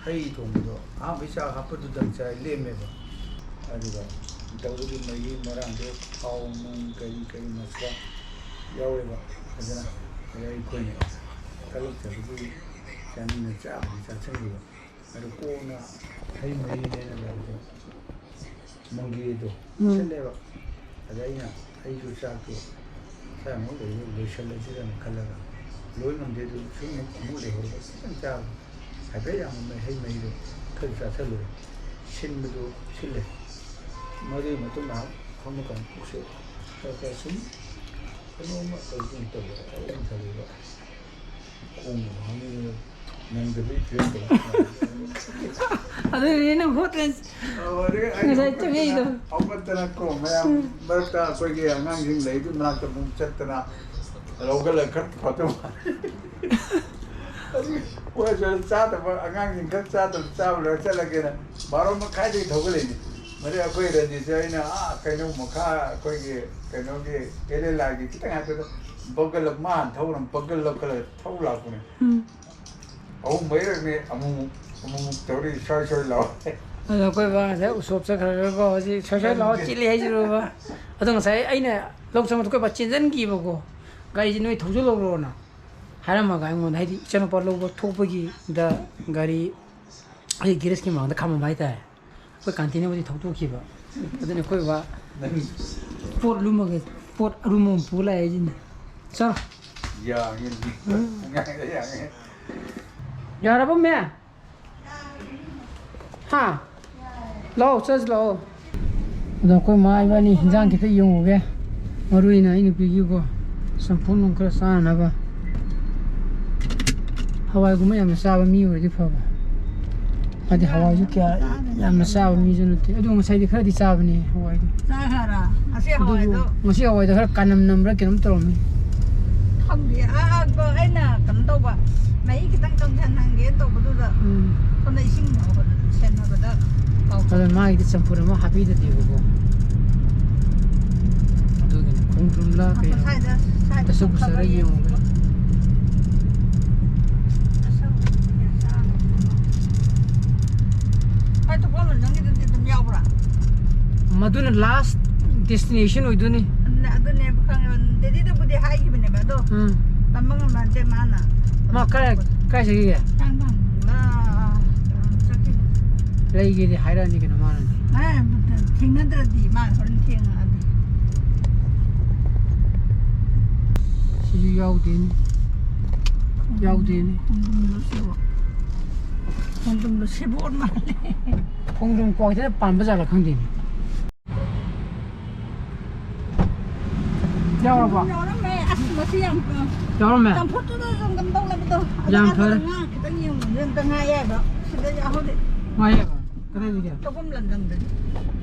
ꯍꯩ ꯊꯣꯡꯕꯗꯣ ꯑꯍꯥꯟꯕꯩ ꯆꯥꯛ ꯍꯥꯞꯄꯗꯨꯗꯪ ꯆꯥꯏ, ꯂꯦꯝꯃꯦꯕ꯫ ꯑꯗꯨꯒ ꯇꯧꯕꯗꯤ ꯃꯍꯤ ꯃꯔꯥꯡꯗꯣ ꯊꯥꯎ ꯅꯨꯡ ꯀꯔꯤ ꯀꯔꯤ ꯃꯁꯂꯥ ꯌꯥꯎꯋꯦꯕ ꯐꯖꯅ꯫ ꯑꯗ ꯑꯩꯈꯣꯏꯅ ꯀꯜꯂꯛꯇꯕꯒꯤ ꯆꯥꯅꯤꯡꯅ ꯆꯥꯕꯗꯤ ꯆꯥꯁꯤꯟꯈꯤꯕ꯫ ꯑꯗꯨ ꯀꯣꯟꯅ ꯍꯩ ꯃꯍꯤꯅꯦꯅ ꯂꯩꯕꯗꯣ ꯃꯪꯒꯦꯗꯣ ꯎꯝ꯫ ꯁꯤꯜꯂꯦꯕ꯫ ꯑꯗ ꯑꯩꯅ ꯑꯩꯁꯨ ꯆꯥꯛꯇꯣ ꯆꯥꯃꯨꯛ ꯂꯩ-, ꯂꯣꯏꯁꯜꯂꯁꯤꯔꯅ ꯈꯜꯂꯒ ꯂꯣꯏ ꯉꯝꯗꯦ꯫ ꯑꯗꯨ ꯁꯨꯝ ꯑꯃꯨꯛ ꯂꯩꯍꯧꯕ ꯈꯤꯇꯪ ꯆꯥꯕ꯫ ꯍꯥꯏꯐꯦꯠ ꯌꯥꯝ ꯍꯩ ꯃꯍꯤꯗꯣ ꯈꯔ ꯆꯥꯁꯜꯂꯨꯔꯦ꯫ ꯁꯤꯟꯕꯗꯣ ꯁꯤꯜꯂꯦ꯫ ꯃꯗꯨꯒꯤ ꯃꯇꯨꯡ ꯉꯥꯏꯍꯥꯛ ꯐꯝꯃꯀꯥꯟꯗ ꯄꯨꯛꯁꯦ ꯈꯔ ꯈꯔ ꯁꯨꯝ ꯀꯩꯅꯣꯝꯃ ꯇꯧꯒꯨꯝ ꯇꯧꯕ, ꯑꯗꯨꯝ ꯈꯜꯂꯤꯕ꯫ ꯈꯣꯡ ꯍꯥꯝꯅꯤꯡꯉꯦ꯫ ꯅꯪꯗꯕꯩ ꯐꯤꯕꯝ ꯇꯧ꯫ ꯑꯗꯨꯅꯅꯦ ꯅꯪ ꯍꯣꯠꯇ꯭ꯔꯦ꯫ ꯑꯣ, ꯑꯗꯨꯒ ꯑꯩ ꯉꯁꯥꯏ ꯍꯧꯒꯠꯇꯅ, ꯆꯪꯉꯛꯏꯗꯣ꯫ ꯍꯧꯒꯠꯇꯅ ꯀꯣ, ꯃꯌꯥꯝ ꯃꯔꯛꯇ ꯑꯩꯈꯣꯏꯒꯤ ꯑꯉꯥꯡꯁꯤꯡ ꯂꯩꯗꯨ ꯃꯅꯥꯛꯇ ꯑꯃꯨꯛ ꯆꯠꯇꯅ ꯂꯧꯒꯠꯂꯒ ꯈꯔ ꯐꯗꯧ ꯃꯥꯜꯂꯤ꯫ ꯑꯗꯨꯒꯤ ꯃꯣꯏꯁꯨ ꯆꯥꯗꯕ, ꯑꯉꯥꯡꯁꯤꯡ ꯈꯔ ꯆꯥꯗꯕ, ꯆꯥꯕ ꯂꯣꯏꯔ ꯆꯠꯂꯒꯦꯅ ꯕꯥꯔꯣ ꯃꯈꯥꯏꯗꯒꯤ ꯊꯧꯒꯠꯂꯛꯏꯅꯤ꯫ ꯃꯗꯩ ꯑꯩꯈꯣꯏ ꯔꯟꯖꯤꯠꯁꯦ ꯑꯩꯅ, ꯑꯥ, ꯀꯩꯅꯣ ꯃꯈꯥ, ꯑꯩꯈꯣꯏꯒꯤ ꯀꯩꯅꯣꯒꯤ ꯑꯦꯂꯦꯂꯥꯒꯤ ꯈꯤꯇꯪ ꯍꯥꯏꯕꯗ ꯕꯒꯜ ꯑꯃ ꯃꯥꯅ ꯊꯧꯔꯝ ꯕꯒꯜ ꯂꯧꯈꯠꯂꯒ ꯊꯧ ꯂꯥꯛꯄꯅꯦ꯫ ꯎꯝ꯫ ꯑꯍꯨꯝ ꯃꯔꯤꯔꯛꯅꯦ ꯑꯃꯨꯛꯃꯨꯛ, ꯑꯃꯨꯛꯃꯨꯛ ꯇꯧꯔꯤ ꯁ꯭ꯋꯥꯏ ꯁ꯭ꯋꯥꯏ ꯂꯥꯎ꯫ ꯑꯗꯣ ꯑꯩꯈꯣꯏ ꯕꯥ ꯉꯁꯥꯏ ꯎꯁꯣꯞ ꯆꯠꯈ꯭ꯔꯒꯀꯣ, ꯍꯧꯖꯤꯛ ꯁ꯭ꯋꯥꯏ ꯁ꯭ꯋꯥꯏ ꯂꯥꯛꯑꯣ, ꯆꯦꯜꯂꯤ ꯍꯥꯏꯁꯤꯔꯣꯕ꯫ ꯑꯗꯣ ꯉꯁꯥꯏ ꯑꯩꯅ ꯂꯧ ꯆꯪꯕꯗ ꯑꯩꯈꯣꯏ ꯕꯥ ꯆꯦꯟꯖꯟꯈꯤꯕꯀꯣ, "ꯒꯥꯔꯤꯁꯦ ꯅꯣꯏ ꯊꯧꯖꯤꯜꯍꯧꯔꯣꯅ" ꯍꯥꯏꯔꯝꯃꯒ ꯑꯩꯉꯣꯟꯗ, ꯍꯥꯏꯗꯤ ꯏꯆꯥꯅꯨꯄꯥ ꯂꯧꯕ ꯊꯣꯛꯄꯒꯤꯗ ꯒꯥꯔꯤ ꯑꯩ ꯒꯦꯔꯦꯖꯀꯤ ꯃꯃꯥꯡꯗ ꯈꯥꯝꯃꯝꯕ ꯍꯥꯏꯇꯥꯔꯦ꯫ ꯑꯩꯈꯣꯏ ꯀꯥꯟꯇꯤꯅꯕꯨꯗꯤ ꯊꯧꯗꯣꯛꯈꯤꯕ꯫ ꯑꯗꯨꯅ ꯑꯩꯈꯣꯏ ꯕꯥ ꯅꯪ ꯄꯣꯠ ꯂꯨꯝꯃꯒ, ꯄꯣꯠ ꯑꯔꯨꯝꯕ ꯑꯃ ꯄꯨ ꯂꯥꯛꯑꯦ ꯍꯥꯏꯁꯤꯅꯤ꯫ ꯆꯠꯂꯣ꯫ ꯌꯥꯡꯉꯦ꯫ ꯎꯝ꯫ ꯉꯥꯡꯉꯦ ꯌꯥꯡꯉꯦ꯫ ꯌꯥꯔꯕ, ꯃꯦ? ꯍꯥ? ꯂꯥꯛꯑꯣ, ꯆꯠꯁꯤ ꯂꯥꯛꯑꯣ꯫ ꯑꯗꯣ ꯑꯩꯈꯣꯏ ꯃꯥ ꯏꯕꯥꯅꯤ ꯍꯤꯟꯖꯥꯡ ꯈꯤꯇ ꯌꯦꯡꯉꯨꯒꯦ꯫ ꯃꯔꯨ ꯑꯣꯏꯅ ꯑꯩ ꯅꯨꯄꯤꯒꯤꯀꯣ, ꯆꯝꯐꯨꯠ ꯅꯨꯡ ꯈꯔ ꯆꯥꯅꯅꯕ꯫ ꯍꯋꯥꯏꯒꯨꯝꯕ ꯌꯥꯝꯅ ꯆꯥꯕ ꯃꯤ ꯑꯣꯏꯔꯗꯤ ꯐꯕ꯫ ꯃꯥꯗꯤ ꯍꯋꯥꯏꯁꯨ ꯀꯌꯥ ꯌꯥꯝꯅ ꯆꯥꯕ ꯃꯤꯁꯨ ꯅꯠꯇꯦ꯫ ꯑꯗꯣ ꯉꯁꯥꯏꯗꯤ ꯈꯔꯗꯤ ꯆꯥꯕꯅꯦ ꯍꯋꯥꯏꯗꯣ꯫ ꯆꯥꯈ꯭ꯔꯕ? ꯉꯁꯤ ꯑꯗꯨꯕꯨ ꯍꯋꯥꯏꯗꯣ ꯉꯁꯤ ꯍꯋꯥꯏꯗꯣ ꯈꯔ ꯀꯥꯅꯝ ꯅꯝꯕ꯭ꯔꯥ ꯀꯩꯅꯣꯝ ꯇꯧꯔꯝꯃꯤ꯫ ꯈꯪꯗꯦ꯫ ꯑꯥ, ꯑꯥ, ꯑꯩꯅ ꯀꯩꯅꯣ ꯇꯧꯕ, ꯃꯍꯤ ꯈꯤꯇꯪ ꯀꯪꯊꯍꯟꯒꯦꯅ ꯇꯧꯕꯗꯨꯗ ꯎꯝ꯫ ꯁꯣꯝꯗ ꯏꯁꯤꯡ ꯁꯦꯟꯅꯕꯗ ꯇꯧꯕ꯫ ꯑꯗꯣ ꯃꯥꯒꯤꯗꯤ ꯆꯝꯐꯨꯠ ꯑꯃ ꯍꯥꯞꯄꯤꯗꯗꯦꯕꯀꯣ꯫ ꯑꯗꯨꯒꯤꯅꯤ ꯈꯣꯡꯗ꯭ꯔꯨꯝꯂ ꯀꯩꯅꯣ꯫ ꯁ꯭ꯋꯥꯏꯗ, ꯁ꯭ꯋꯥꯏꯗ ꯇꯁꯨ ꯈꯔ ꯄꯨꯁꯜꯂ ꯌꯦꯡꯉꯨꯒꯦ꯫ ꯍꯣꯏ, ꯇꯨꯀꯣꯜ ꯅꯪꯒꯤꯗꯨꯗꯤ ꯑꯗꯨꯝ ꯌꯥꯎꯕ꯭ꯔꯥ? ꯃꯗꯨꯅ last destination ꯑꯣꯏꯗꯣꯏꯅꯤ꯫ ꯑꯗꯨꯅꯦ, ꯑꯗꯨꯅꯦꯕ ꯈꯪꯉꯦꯕ꯫ ꯗꯦꯗꯤꯗꯕꯨꯗꯤ ꯍꯥꯏꯈꯤꯕꯅꯦꯕ, ꯑꯗꯣ ꯎꯝ꯫ ꯇꯝꯕ ꯉꯝꯕ ꯅꯠꯇꯦ ꯃꯥꯅ꯫ ꯃꯥ ꯀꯥꯏ, ꯀꯥꯏ ꯆꯠꯈꯤꯒꯦ? ꯍꯤꯗꯥꯛ ꯐꯪꯕ ꯆꯠꯈꯤꯕꯅꯦ꯫ ꯂꯩꯒꯦꯗꯤ ꯍꯥꯏꯔꯛꯑꯅꯤ ꯀꯩꯅꯣ ꯃꯥꯅꯗꯤ꯫ ꯑꯦ, ꯊꯦꯡꯅꯗ꯭ꯔꯗꯤ ꯃꯥ ꯍꯣꯔꯦꯟ ꯊꯦꯡꯉꯛꯑꯗꯤ꯫ ꯁꯤꯁꯨ ꯌꯥꯎꯗꯦꯅꯦ꯫ ꯌꯥꯎꯗꯦꯅꯦ꯫ ꯈꯣꯡꯗ꯭ꯔꯨꯝꯗꯣ ꯁꯤꯕꯣ-, ꯈꯣꯡꯗ꯭ꯔꯨꯝꯗꯣ ꯁꯦꯕꯣꯠ ꯃꯥꯜꯂꯦ꯫ ꯈꯣꯡꯗ꯭ꯔꯨꯝ ꯀ꯭ꯋꯥꯀꯩꯊꯦꯜꯗ ꯄꯥꯟꯕ ꯖꯥꯠꯂ ꯈꯪꯗꯦꯅꯦ꯫ ꯌꯥꯎꯔꯕꯣ? ꯌꯥꯎꯔꯝꯃꯦ꯫ ꯑꯁ, ꯃꯁꯤ ꯌꯥꯝ, ꯌꯥꯎꯔꯝꯃꯦ? ꯆꯝꯐꯨꯠꯇꯨꯗ ꯑꯗꯨꯝ ꯀꯩꯅꯣ ꯇꯧꯅꯕꯗꯣ꯫ ꯑꯗ ꯌꯥꯝ ꯐꯔꯦ꯫ ꯉꯥ ꯈꯤꯇꯪ ꯌꯦꯡꯉꯨ, ꯑꯝꯇ ꯉꯥ ꯑꯌꯥꯏꯕ꯫ ꯁꯤꯗ ꯌꯥꯎꯍꯧꯗꯦ꯫ ꯉꯥ ꯑꯌꯥꯏꯕ? ꯀꯗꯥꯏꯗꯒꯤ? ꯇꯧꯐꯝ ꯂꯝꯗꯝꯗꯒꯤ꯫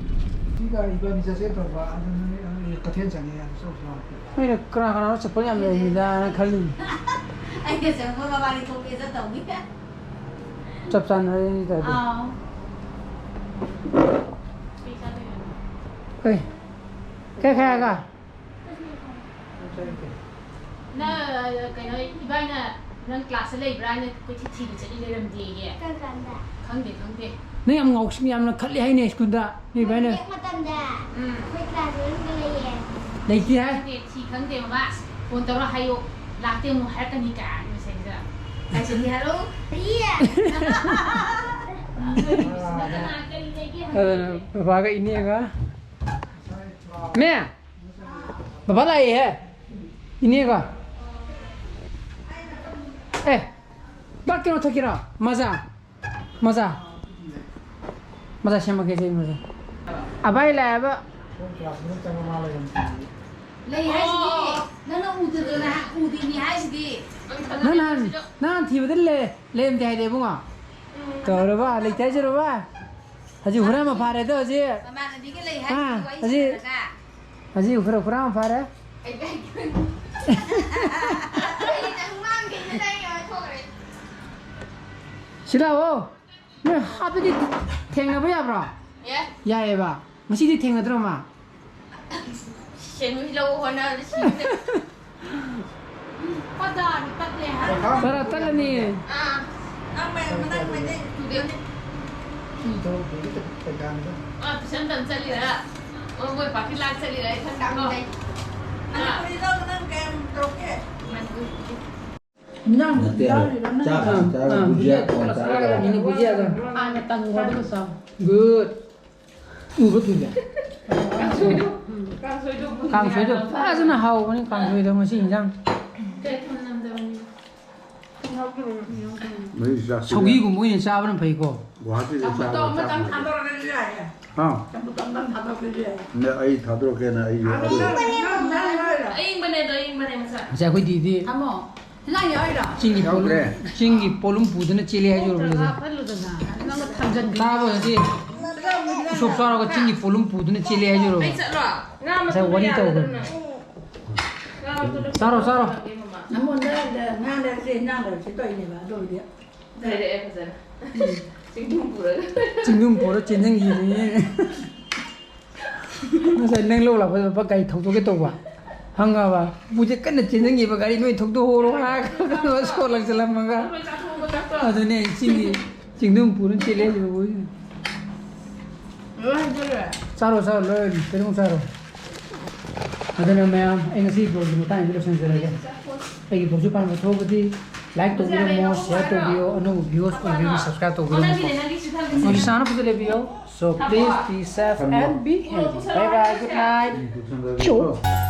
ꯁꯤꯒ ꯏꯕꯥꯅꯤ ꯆꯠꯁꯦ ꯇꯧꯕ, ꯑꯗꯨ ꯅꯣꯏ, ꯅꯣꯏ ꯀꯩꯊꯦꯜ ꯆꯪꯉꯦ ꯍꯥꯏꯕꯁꯨ ꯌꯥꯎꯔꯛꯇꯦ꯫ ꯑꯩꯅ ꯀꯅꯥ ꯀꯅꯥꯅꯣ ꯆꯠꯄ ꯌꯥꯝ ꯂꯩꯔꯝꯃꯤꯗꯥꯅ ꯈꯜꯂꯤꯅꯤ꯫ ꯑꯩꯒ ꯆꯪꯕ ꯃꯕꯥꯅꯤ ꯊꯣꯛꯀꯦ ꯆꯠꯇꯧꯅꯤ꯫ ꯆꯞ ꯆꯥꯟꯅꯔꯦꯅꯦ ꯇꯧꯔꯤꯗꯣ꯫ ꯑꯥꯎ꯫ ꯀꯩ? ꯀꯩ ꯈꯥꯏꯔꯒ? ꯅꯪ, ꯀꯩꯅꯣ, ꯏꯕꯥꯏꯅ ꯅꯪ ꯀ꯭ꯂꯥꯁꯇ ꯂꯩꯕ꯭ꯔꯥ ꯍꯥꯏꯅ ꯀꯣꯏꯊꯤ ꯊꯤꯕ ꯆꯠꯂꯤ ꯂꯩꯔꯝꯗꯦꯌꯦ꯫ ꯀꯔꯝ ꯀꯥꯟꯗ? ꯈꯪꯗꯦ, ꯈꯪꯗꯦ꯫ ꯅꯪ ꯌꯥꯝ ꯉꯥꯎꯁꯤꯟ-, ꯌꯥꯝꯅ ꯈꯠꯂꯤ ꯍꯥꯏꯅꯦ ꯁ꯭ꯀꯨꯜꯗ꯫ ꯅꯣꯏ ꯏꯕꯥꯏꯅ꯫ ꯕ꯭ꯔꯦꯛ ꯃꯇꯝꯗ ꯎꯝ꯫ ꯑꯩꯈꯣꯏ ꯀ꯭ꯂꯥꯁ ꯃꯅꯨꯡꯗ ꯂꯩꯌꯦ꯫ ꯂꯩꯇꯦ ꯍꯥꯏ? ꯈꯪꯗꯦ, ꯊꯤ ꯈꯪꯗꯦ ꯃꯃꯥ꯫ ꯐꯣꯟ ꯇꯧꯔ ꯍꯥꯏꯌꯣ꯫ ꯂꯥꯛꯇꯦ ꯑꯃꯨꯛ ꯍꯥꯏꯔꯛꯀꯅꯤ ꯀꯥꯏ ꯃꯦꯁꯦꯖꯇ꯫ ꯍꯥꯏꯁꯤꯗꯤ ꯍꯥꯏꯔꯛꯎ꯫ ꯀꯔꯤ? ꯀꯔꯤ ꯂꯩꯒꯦ ꯍꯪꯉꯛꯑꯣ꯫ ꯑꯗꯨꯅ ꯕꯕꯥꯒ ꯏꯅꯦꯒ꯫ ꯃꯦ! ꯕꯕꯥ ꯂꯥꯛꯏꯍꯦ꯫ ꯏꯅꯦꯒ꯫ ꯑꯦ, ꯆꯥꯛ ꯀꯩꯅꯣ ꯊꯛꯀꯦꯔꯣ? ꯃꯖꯥ꯫ ꯃꯖꯥ꯫ ꯃꯖꯥ ꯁꯦꯝꯃꯛꯀꯦꯁꯦ, ꯃꯖꯥ꯫ ꯑꯕꯥꯏ ꯂꯥꯛꯑꯦꯕ꯫ ꯂꯩ ꯍꯥꯏꯁꯤꯗꯤ꯫ ꯅꯪꯅ ꯎꯗꯗꯅ ꯎꯗꯤꯅꯤ ꯍꯥꯏꯁꯤꯗꯤ꯫ ꯅꯪ ꯅꯍꯥꯟ, ꯅꯍꯥꯟ ꯊꯤꯕꯗ ꯂꯩ-, ꯂꯩꯔꯝꯗꯦ ꯍꯥꯏꯗꯤ ꯏꯕꯨꯡꯉꯣ꯫ ꯇꯧꯔꯕ? ꯂꯩꯇꯦ ꯍꯥꯏꯖꯔꯕ? ꯍꯧꯖꯤꯛ ꯍꯨꯔꯥꯟꯕ ꯐꯥꯔꯦꯗꯣ ꯍꯧꯖꯤꯛ꯫ ꯃꯃꯥꯟꯅꯕꯤꯒ ꯂꯩ ꯍꯥꯏꯁꯤꯗꯤ ꯑꯥ, ꯋꯥꯔꯤ ꯍꯧꯖꯤꯛ꯫ ꯁꯥꯟꯅꯔꯒ꯫ ꯍꯧꯖꯤꯛ ꯍꯨꯔꯥ-, ꯍꯨꯔꯥꯟꯕ ꯐꯥꯔꯦ꯫ ꯑꯩ ꯅꯪ ꯃꯥꯡꯒꯦꯅ ꯅꯪ ꯌꯥꯝ ꯊꯣꯛꯈ꯭ꯔꯦ꯫ ꯁꯤ ꯂꯥꯛꯑꯣ꯫ ꯅꯣꯏ ꯍꯥꯠꯄꯗꯤ ꯊꯦꯡꯅꯕ ꯌꯥꯕ꯭ꯔꯣ? ꯌꯥꯏ꯫ ꯌꯥꯏꯌꯦꯕ꯫ ꯉꯁꯤꯗꯤ ꯊꯦꯡꯅꯗ꯭ꯔꯣ ꯃꯥ? ꯁꯦꯟ ꯍꯨꯏ ꯂꯧꯕ ꯍꯣꯠꯅꯕꯗ ꯁꯤꯈ꯭ꯔꯦ꯫ ꯈꯗꯥꯡꯗꯤ ꯇꯠꯂꯦ ꯍꯥꯏ꯫ ꯈꯔ ꯇꯠꯂꯅꯤ꯫ ꯑꯥ꯫ ꯅꯪ ꯃꯩ-, ꯅꯪ ꯃꯩꯇꯩ ꯇꯨꯗꯦ꯫ ꯑꯥ, ꯇꯨꯏꯁꯟ ꯇꯝ ꯆꯠꯂꯤꯔꯥ? ꯑꯣ, ꯃꯣꯏ ꯄꯥꯔꯀꯤꯡ ꯂꯥꯛ ꯆꯠꯂꯤꯔꯥ? ꯑꯩ ꯈꯪꯗꯦꯀꯣ꯫ ꯃꯅꯤꯄꯨꯔꯤ ꯂꯧꯕ ꯅꯪ ꯀꯌꯥꯝ ꯇꯧꯔꯛꯀꯦ? ꯃꯅꯤꯄꯨꯔꯤ꯫ ꯏꯟꯖꯥꯡ ꯅꯠꯇꯦ, ꯌꯥꯎꯔꯤꯔꯣ ꯅꯪ? ꯆꯥꯛ ꯑꯥ, ꯆꯥꯔꯒ ꯑꯥ, ꯕꯨꯖꯤꯌꯥ ꯕꯨꯖꯤꯌꯥ ꯀꯣꯟꯅ ꯆꯥꯔꯒ ꯆꯥꯔꯒ ꯂꯩꯔꯝꯃꯦ꯫ ꯕꯨꯖꯤꯌꯥꯗꯣ꯫ ꯍꯥꯟꯅ ꯇꯪꯉꯣ ꯑꯗꯨꯒ ꯆꯥꯎ꯫ Good. ꯎꯕ ꯊꯨꯗꯦ꯫ ꯀꯥꯡꯁꯣꯏꯗꯣ, ꯀꯥꯡꯁꯣꯏꯗꯣ ꯀꯥꯡꯁꯣꯏꯗꯣ ꯐꯖꯅ ꯍꯥꯎꯕꯅꯤ, ꯀꯥꯡꯁꯣꯏꯗꯣ ꯉꯁꯤ ꯏꯟꯖꯥꯡ꯫ ꯃꯍꯤ ꯆꯥꯛ ꯁꯧꯒ꯭ꯔꯤꯒꯨꯝꯕ ꯑꯣꯏꯅ ꯆꯥꯕꯅ ꯐꯩꯀꯣ꯫ ꯒꯨꯋꯥꯍꯥꯇꯤꯗ ꯆꯥꯕ ꯆꯥꯛ ꯃꯥꯟꯅꯗꯦ꯫ ꯍꯥ? ꯅꯦ, ꯑꯩ ꯊꯥꯗꯣꯔꯛꯀꯦꯅ ꯑꯩꯁꯨ ꯑꯗꯨ ꯑꯌꯤꯡꯕꯅꯦ ꯑꯗꯣ, ꯑꯌꯤꯡꯕꯅꯦ ꯃꯆꯥ꯫ ꯉꯁꯥꯏ ꯑꯩꯈꯣꯏ ꯗꯤꯗꯤ ꯊꯝꯃꯣ꯫ ꯍꯤꯟꯖꯥꯡ ꯌꯥꯎꯔꯤꯔꯣ? ꯆꯤꯡꯒꯤ ꯄꯣꯂꯨꯝ, ꯌꯥꯎꯗ꯭ꯔꯦ꯫ ꯆꯤꯡꯒꯤ ꯄꯣꯂꯨꯝ ꯄꯨꯗꯨꯅ ꯆꯦꯜꯂꯦ ꯍꯥꯏꯗꯣ ꯅꯠꯇ꯭ꯔꯒ ꯎꯔꯕ? ꯍꯥꯞꯍꯜꯂꯨꯗꯅ꯫ ꯅꯪꯅ ꯊꯝꯖꯟꯒꯦ꯫ ꯇꯥꯕ꯭ꯔꯣ ꯍꯧꯖꯤꯛ? ꯎꯁꯣꯞ ꯆꯥꯎꯔꯒ ꯆꯤꯡꯒꯤ ꯄꯣꯂꯨꯝ ꯄꯨꯗꯨꯅ ꯆꯦꯜꯂꯦ ꯍꯥꯏꯗꯣ ꯎꯔꯕ? ꯑꯩ ꯆꯠꯂꯣ? ꯉꯥ ꯉꯁꯥꯏ ꯃꯇꯨꯝ ꯋꯥꯔꯤ ꯌꯥꯗꯕ ꯇꯧꯕꯅꯦ꯫ ꯅꯪ꯫ ꯉꯥ ꯃꯇꯨꯝꯗꯣ ꯆꯥꯔꯣ, ꯆꯥꯔꯣ꯫ ꯄꯨꯔꯛꯑꯒꯦ, ꯃꯃꯥ꯫ ꯅꯪꯉꯣꯟꯗ ꯉꯥ ꯂꯩꯔꯛꯁꯦ, ꯏꯟꯖꯥꯡ ꯂꯩꯔꯛꯁꯦ ꯇꯧꯔꯤꯅꯦꯕ, ꯑꯗꯨ ꯑꯣꯏꯔꯗꯤ꯫ ꯂꯩꯔꯛꯑꯦ ꯐꯖꯅ꯫ ꯎꯝ꯫ ꯆꯤꯡꯗꯨꯝ ꯄꯨꯔꯒ꯫ ꯆꯤꯡꯗꯨꯝ ꯄꯨꯔ ꯆꯦꯟꯖꯟꯈꯤꯕꯅꯤ꯫ ꯉꯁꯥꯏ ꯅꯪ ꯂꯧ ꯂꯥꯛꯄꯗ ꯂꯨꯄꯥ ꯒꯥꯔꯤ ꯊꯧꯗꯣꯛꯀꯦ ꯇꯧꯕ꯫ ꯈꯪꯉꯕ? ꯄꯨꯁꯦ ꯀꯟꯅ ꯆꯦꯟꯁꯤꯟꯈꯤꯕ, ꯒꯥꯔꯤ ꯅꯣꯏ ꯊꯧꯗꯣꯛꯍꯧꯔꯣ ꯍꯥꯏꯔꯒ ꯁꯣꯛ ꯂꯥꯛꯁꯜꯂꯝꯃꯒ꯫ ꯑꯗꯨꯅꯦ ꯆꯤꯡꯒꯤ ꯆꯤꯡꯗꯨꯝ ꯄꯨꯔ ꯆꯦꯜꯂꯦ ꯍꯥꯏꯁꯤꯕꯨ꯫ ꯆꯥꯔꯣ, ꯆꯥꯔꯣ, ꯂꯣꯏ ꯀꯩꯅꯣꯝ ꯆꯥꯔꯣ꯫ ꯑꯗꯨꯅ ꯃꯌꯥꯝ, ꯑꯩ ꯉꯁꯤ vlogꯁꯤ ꯃꯇꯥꯡꯁꯤꯗ ꯂꯣꯏꯁꯤꯟꯖꯔꯒꯦ꯫ ꯑꯩꯒꯤ vlogꯁꯤ ꯄꯥꯝꯕ ꯊꯣꯛꯑꯕꯗꯤ like ꯇꯧꯕꯤꯔꯝꯃꯣ, share ꯇꯧꯕꯤꯌꯣ, ꯑꯅꯧꯕ viewers ꯑꯣꯏꯕꯤꯔꯗꯤ subscribe ꯇꯧꯕꯤꯔꯝꯃꯣ꯫ ꯍꯧꯖꯤꯛ ꯁꯥꯟꯅ ꯐꯖꯅ ꯂꯩꯕꯤꯌꯣ꯫ So please be safe and be healthy. Bye bye, good night.